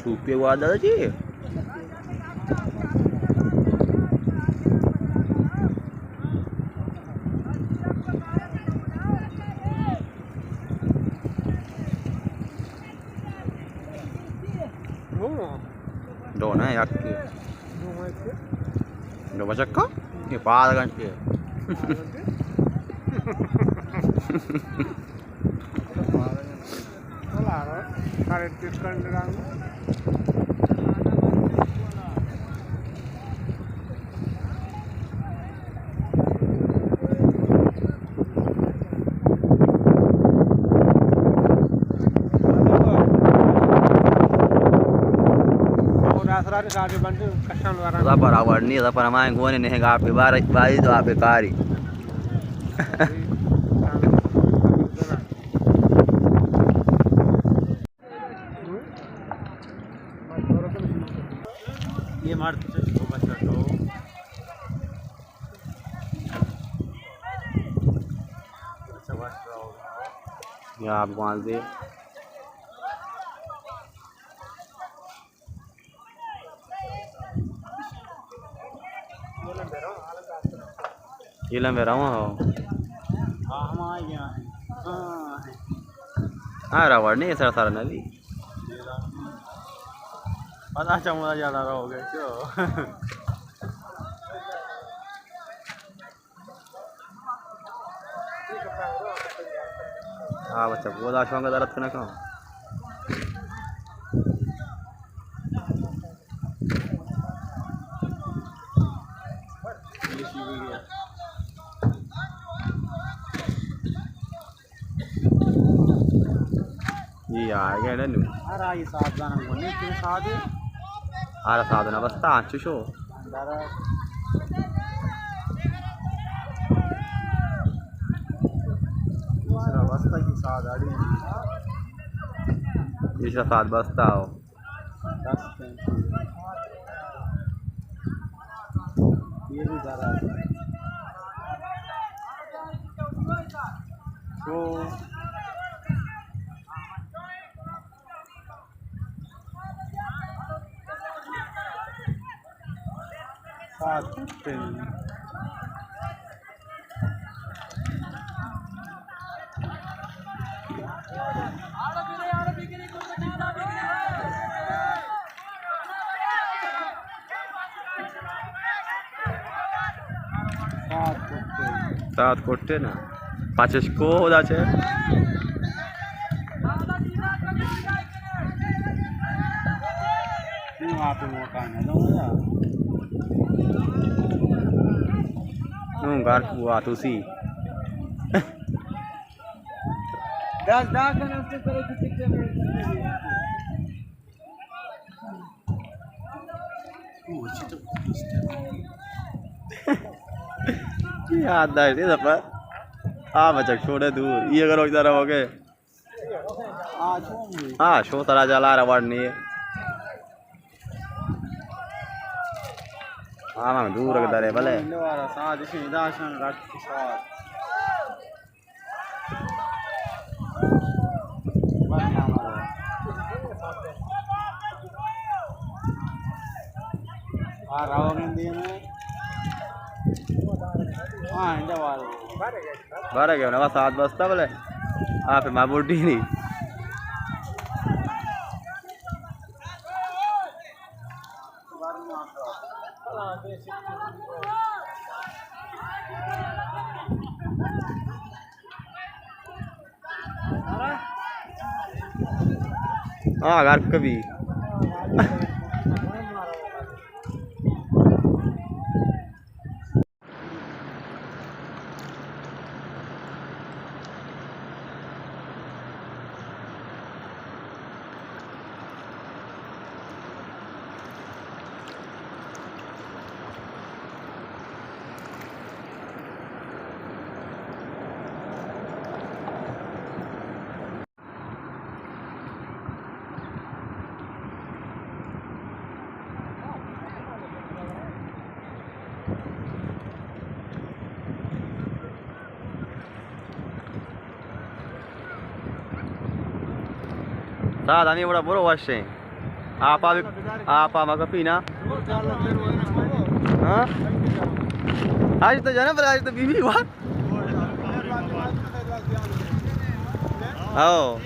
ٹوپی وعدہ جی۔ دو نہ، یک۔ دو بچکا؟ یہ پار گنج کے۔ زبر آوڑ نی، زبر ہمائیں گونے نہ گا پہ بار، باری تو آپ کاری۔ یہ مرد تو بچا تو۔ یا آپ گوانزے۔ یہ لمبے رواں ہو۔ ہاں، ہم آئی گیا ہیں۔ ہاں، ہاں۔ ہاں، راوڑ نہیں، سر سر نبی۔ پتا چمودا زیادہ رہو گے، کیوں؟ ہاں بچہ، گودا شونگا درد کنا کن۔ جی، آ گئے نا نو۔ ارا، یہ ساتھ جانا کو نہیں، کیوں ساتھ ہے؟ ارا، ساتھ نہ بستا، اچھو شو۔ دوسرا بستا کی ساتھ آڑی۔ دوسرا ساتھ بستا ہو۔ دس پینتیس۔ یہ بھی بارہ۔ تو سات پینتیس۔ سات کٹے نا۔ پچش کو خدا چے۔ نوں گار کو آتوسی۔ دس، دس جن است، کرے کسی کے۔ یاد داشت، یہ دفعہ۔ آ بچک چھوڑے دور، یہ کرو ادھر ہو گئے۔ ہاں، شو ترا جالا رواڑ نہیں۔ ہاں، ہاں، دور رکھ دارے، بلے۔ ہاں، انجا وارو۔ بارہ گئے نا، سات بستا بلے۔ آپ ما بوٹی نہیں۔ ہاں، اگر کبھی۔ ساد ہمیں وڑا برو وشیں۔ آپا بھی، آپا مکپی نا۔ ہاں؟ آج تو جانا پر آج تو بی بی بات۔ او۔